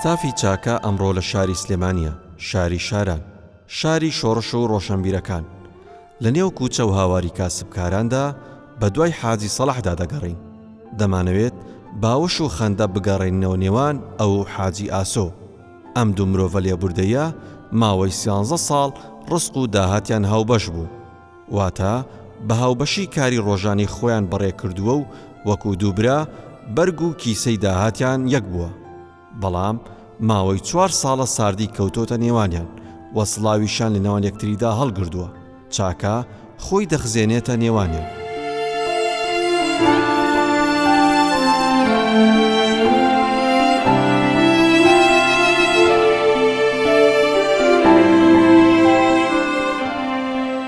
ستافی چاکە ئەمڕۆ لە شاری سلێمانییە، شاری شاران، شاری شۆڕش و ڕۆشەنبیرەکان. لە نێو کوچە و هاواری کاسبکاراندا بە دوای حاجی سەڵاحدا دەگەڕێین. دەمانەوێت باوەش و خەندە بگەڕێنینەوە نێوان ئەو و حاجی ئاسۆ. ئەم دوو مرۆڤە لێبوردەیە ماوەی سیانزە ساڵ ڕزق و داهاتیان هاوبەش بوو. واتە بە هاوبەشی کاری ڕۆژانەی خۆیان بەڕێ کردووە و وەکوو دوو برا بەرگ و کیسەی داهاتیان یەک بووە. بەڵام ماوەی چوار ساڵە ساردی کەوتۆتە نێوانیان و سڵاویشیان لە نێوان یەکتریدا هەڵگردووە، چاکە خۆی دەخزێنێتە نێوانیان.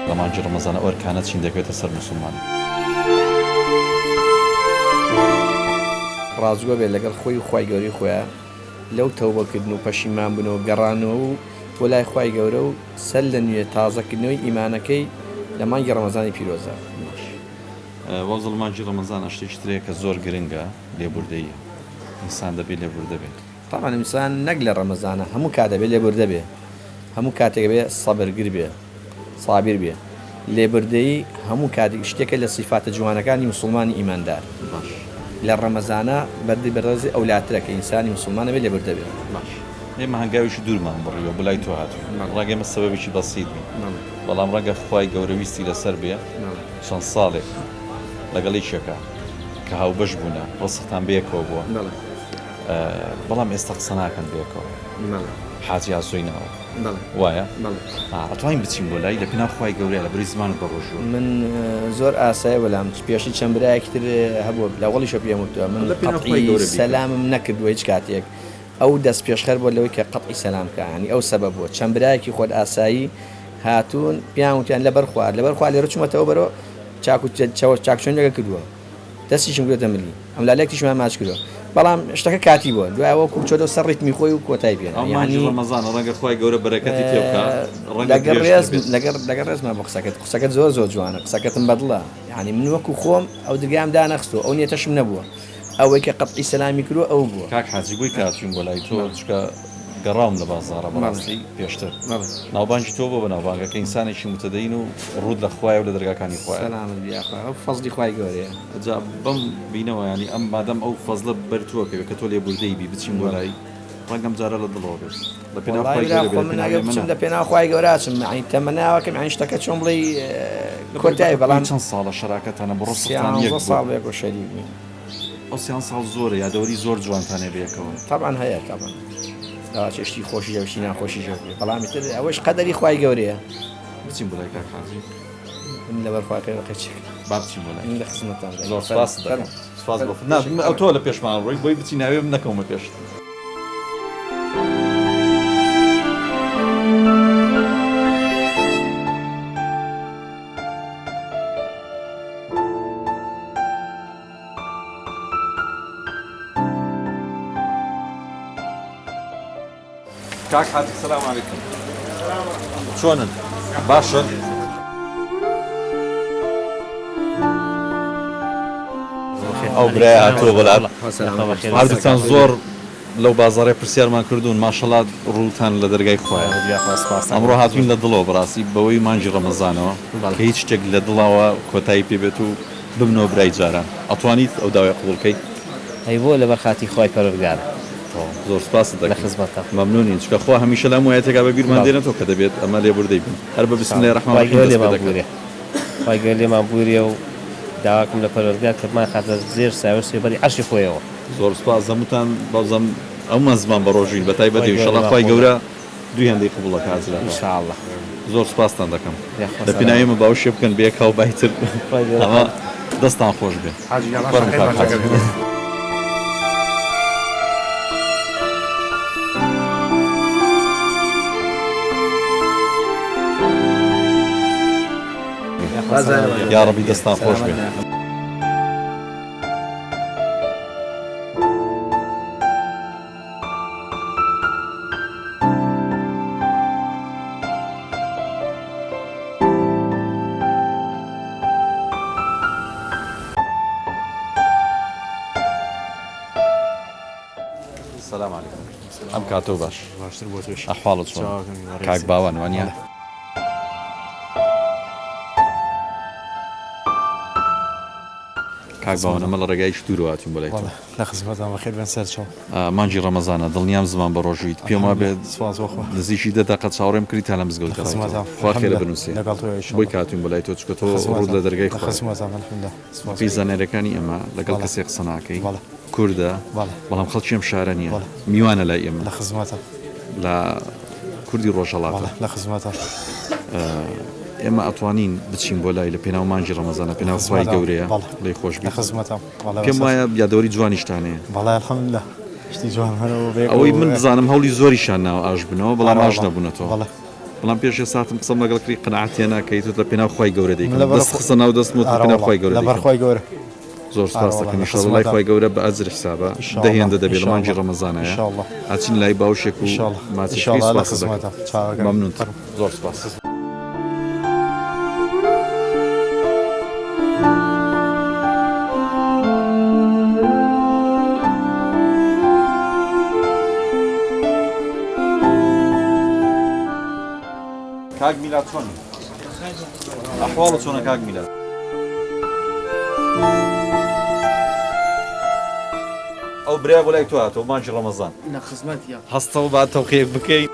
لە مانگی ڕەمەزانە ئەو ئەرکانە چین دەکەوێتە سەر موسڵمان؟ ڕاستگۆ بێت لەگەڵ خۆی و خوای گەورەی خۆیا لەو تەوبە کردن و پەشیمان بونەوە گەڕانەوە و بۆ لای خوای گەورە و سەر لە نوێ تازە کردنەوەی ئیمانەکەی لە مانگی ڕەمەزانی پیرۆزا. باش وەفزڵ مانگی ڕەمەزانە شتێکی ترەیە کە زۆر گرنگە لێبوردەییە ئینسان دەبێ لێبوردە بێت. تەبعەن ئینسان نەک لە ڕەمەزانا هەموو کات ئەبێ لێبوردە بێ هەموو کاتێک ئەبێ سەبرگر بێ سابیر بێ لێبوردەیی هەموو کاتێک شتێکە لە سیفاتە جوانەکانی موسڵمانی ئیماندار باش. لە ڕەمەزانا بەردی بەڕێزی ئەولاترە کە ئینسانی موسڵمان ئەبێ لێبوردە بێ. باش ئێمە هەنگاوێکی دوورمان بڕیوە بۆ لای تۆ هاتووین بەڵێ. ڕەنگە ئێمە سەبەبێکی بەسیت بین بەڵێ. بەڵام ڕەنگە خوای گەورە ویستی لەسەر بێ بەڵێ. چەند ساڵێک لەگەڵ یەکێکا کە هاوبەش بوونە ڕزقتان بەیەکەوە بووە بەڵێ. بەڵام ئێستا قسە ناکەن بەیەکەوە. بەڵێ. حاجی ئاسۆی ناوە. بەڵێ. وایە؟ بەڵێ. ئەتوانین بچین بۆ لای لە پێناو خوای گەورەیا لە بەری زمانت بە ڕۆژووە. من زۆر ئاسایە بەلام پێشتر چەند برایەکی تر هەبووە لە ئەوەڵیشەوە پێم وتووە من لە پێناو خوای قەتعی گەورە بیکە. سەلامم نەکردووە هیچ کاتێک ئەو دەست پێشخەر بووە لەوەی کە قەتعی سەلام کا یانی ئەو سەبەب بووە چەند برایەکی خۆت ئاسایی هاتوون پێیان وتیان لەبەر خوا لەبەر خوا لێرە چوومەتەوە بەرەو چاک و چاک چۆنیەکە کردووە. دەستیشم گرتە ملی ئەم لالێکتیشمان ماچ کردوە بەڵام شتەکە کاتی بووە دوای ئەوە کوو چۆتەوە سەر ڕیتمی خۆی و کۆتای پێ ئەو مانگی یانی ڕەمەزانە ڕەنگە خوای گەورە بەرەکەتی تێ بکا ڕەنگە لەگەڵ درێژتر ڕێز بێت. لەگەڵ لەگەڵ ڕێزما بۆ قسەکەت قسەکەت زۆر زۆر جوانە قسەکەتم بەدڵە یانی من وەکو خۆم ئەو درگام دانەخستوە ئەو نیەتەشم نەبووە ئەوەی کە قەتعی سەلامی کردوە ئەو بووە. کاک حاجی بۆی کە هاتوین بۆ لای تۆ بەڵێ. چونکە گەڕاوم لە بازاڕە بەڵێ بەڕاستی پێشتر بەڵێ. ناوبانگی تۆ بۆ بەناوبانگە کە ئینسانێکی متدەین و ڕووت لە خوایە و لە دەرگاکانی خوایە. سەلامت بی یاخوا ئەو فەزڵی خوای گەورەیە. جا بەم بینەوە یانی ئەم مادەم ئەو فەزڵە بەر تۆ ئەکەوێ کە تۆ لێبوردەی بی بچین بۆ لای ڕەنگە ئەم جارە لە دڵەوە بێت لە پێناو وەڵای خوای برا گەورە بێ خۆ لە من پێناو ئەگەر ئێمە بچم نا. لە پێناو خوای گەورە ئەچم یانی تەمەناوەکەم یانی شتەکە چۆن بڵێی لە بەر کۆتای بە حوکمی بەڵام چەند ساڵە شەراکەتانە بۆ ڕزقتان یەک سیانزە بووە؟ ساڵ بەیەکەوە شەریک بووین. ئەو سیانزە ساڵ زۆرە یادەوەری زۆر جوانتان هەیە بەیەکەوە. تەبعەن هەیە تەبعەن لەوانەیە شتی خۆشیش هەبێ شتی ناخۆشیش هەبێ بەڵام ئیتر ئەوەش قەدەری خوای گەورەیە. بچین بۆ لای کاک حاجی. من لەبەر خوا پێم قەیچێک. با بچین بۆ لای. من لە خزمەتتان دایم. زۆر سوپاست دەکەم. سوپاس بۆ نا ئەو تۆ لە پێشمان ڕۆی بۆی بچین ئەوێ من نەکەومە پێشت. کاک حاجی سلام علیکم چۆنن باشن ئەو برای هاتووە بەلات هەردووکتان زۆر لەو بازاڕێ پرسیارمان کردوون ماشەڵا ڕووتان لە دەرگای خوایە ئەمڕۆ هاتوین لە دڵەوە بەڕاستی بەوەی مانگی ڕەمەزانەوە کە هیچ شتێک لە دڵەوە کۆتایی پێ بێت و ببنەوە برای جاران ئەتوانیت ئەو داوای قبوڵ کەی؟ ئەی بۆ لەبەر خاتری خوای پەروەردگار. تەواو زۆر سوپاست لە دەکەین خزمەتتام. مەمنونین چونکە خوا هەمیشە لە هەموو ئایەتێکا بە بیرمان بەڵێ. دێنێتەوە کە دەبێت ئەمە لێبوردەی بین هەر بە بسم اللە الرحمن خوای الرحیم گەورە دەست پێ لێمان دەکات. بوورێ خوای گەورە لێمان بوورێ و داواکەم لە پەروەردگار کە بمانخاتە ژێر سایە و سێبەری عەرشی خۆیەوە. زۆر سوپاس هەمووتان بەڵزەم هەموومان زمان بەڕۆژوین بەتایبەتی خوای گەورە ئیشەڵا لێمان خوای قبوڵ گەورە دوو هێندەی قبوڵە کە ئەجرە ان شاء اللە. زۆر سوپاستان دەکەم یاخوا لە پێناوی سەلامەت. ئێمە باوەشێ بکەن بەیەک هاو بایتر خوای گەورە ئەمە قبوڵ. دەستان خۆش بێ حاجی گیان فەرموو ڕاشەکەی کاک حاجی. ماچەکە بێ. یاخوا سەلامەت. یاڕەبی دەستان خۆش سەلامەت بێ. بن. سلام علیکم ئەم. کاتەو باش. باشتر بۆ تۆش. ئەحواڵت چۆنە؟ کاک باوان وانیە؟ کاک باوان ئەمە لە ڕێگایەکی دوورەوە هاتووین بۆ لای تۆ. بەڵێ لە خزمەتان بەخێر بێن سەرچاو. مانگی ڕەمەزانە دڵنیام زمان بە ڕۆژوویت پێم وابێ سوپاس بۆ خوا. نزیکی دە دەقە چاوەڕێم کردی تا لە مزگەوت لە خزمەتان گەڕایتەوە. خوا خێرە الحمدللە بنووسێ. لەگەڵ تۆیا بۆی ئیشەڵا. کە هاتووین بۆ لای تۆ چونکە لە تۆ ڕووت خزمەتان لە دەرگای لە خوایە. خزمەتان الحمدللە سوپاس بەپێی بۆ خوا. زانیاریەکانی ئێمە لەگەڵ بەڵێ کەسێ قسە ناکەی بەڵێ. کوردە بەڵێ. بەڵام خەڵکی ئەم شارە نییە بەڵێ. میوانە لای ئێمە. لە خزمەتان. لە کوردی ڕۆژهەڵاتە. بەڵێ لە خزمەتان. ئێمە ئەتوانین بچین بۆ لای لە پێناو مانگی ڕەمەزان لە پێناو خوای گەورەیە ڵێی خۆش بی پێم وایە یادەوەری جوانیشتان هەیە. بەڵێ الحمدللە شتی جوان هەن و بەیەکەوە ئەوەی من بزانم هەوڵی زۆریشان ناوە ئاش بنەوە بەڵام ئاش نەبوونەتەوە بەڵام پێش ئێستا هاتم قسەم لەگەڵ کردی قەناعەت هێنا کە ئیتر لە پێناو خوای گەورە دەیکەم دەست خستە ناو دەستم وتم لە پێناو خوای گەورە دەیکەم. زۆر سوپاس دەکەم ئیشەڵا لای خوای گەورە بە ئەجر حسابە دە هێندە دەبێ لە مانگی ڕەمەزانایە ئەچین لای باوشێک و ماچێک سوپاس دەکەم مەمنونت زۆر سوپاس. کاک میلاد چۆنی؟ ئەحواڵت چۆنە کاک میلاد؟ ئەو برای بۆ لای تۆ هاتەوە مانگی ڕەمەزان. لە خزمەت یا. هەستەوە با تەوقەیەک بکەین.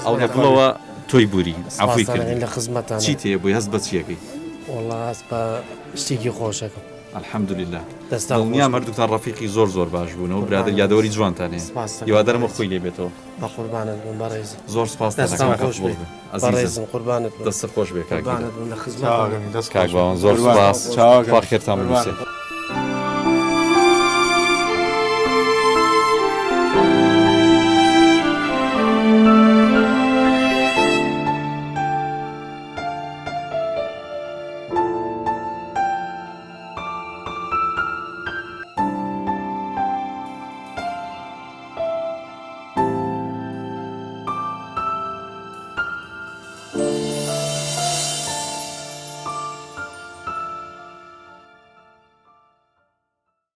ئەو لە دڵەوە تۆی بوری عەفوی کردی. لە خزمەتانە. چیت هەیە بۆی هەست بە چیەکەی؟ وەڵا هەست بە شتێکی خۆشەکەم. الحمدللە دڵنیام هەردووکتان ڕەفیقی زۆر زۆر باش بوون و برادەر یادەوەری جوانتان هەیە هیوادارم وەک خۆی لێ بێتەوە. بەقوربانت بم بەڕێزم. زۆر سپاستان دەستان ئەکەم خۆش قبوڵ بێ بێ ئەزیزم. بەڕێزم قوربانت بم. دەستت خۆش بێ کاک قوربانت میلاد. بم لە خزمەتم. کاک باوان زۆر سپاس خوا خێرتان بنووسێ.